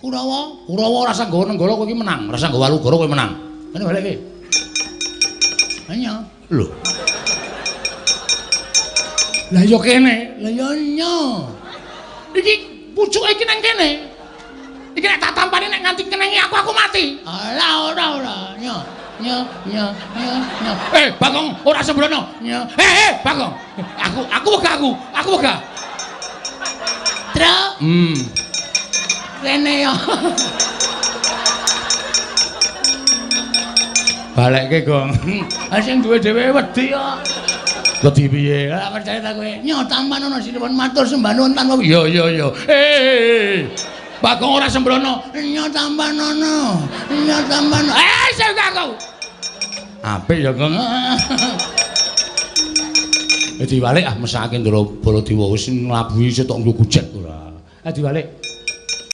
Kurawa, Kurawa rasa nggawa Nenggala kowe iki menang, rasa nggawa Walugara kowe menang. Kene balekke. Nya. Lho. Lah ya kene, lah ya nya. Iki pucuke iki nang kene. Iki nek tak tampani nek nganti kenengi aku mati. Alah ora ora. Nya, nya, nya, nya, nya. Eh, Bagong ora sembrono. Nya. Eh, Bagong. Aku wegah aku. Aku wegah. Truk. Rene ya. Balekke, Gong. Ha sing duwe dhewe wedi kok. Wedi piye? Ora percaya ta kowe? Nyo tampan ana sinuwun matur sembah nuwun tanpa. Iya iya iya. Eh. Bagong ora sembrono. Nyo tampan ana. Nyo tampan. Eh, sing aku. Apik ya, Gong. Diwalik ah mesake Ndara Baladewa wis nglabuhi sitok nggo gujek ora. Ah diwalik.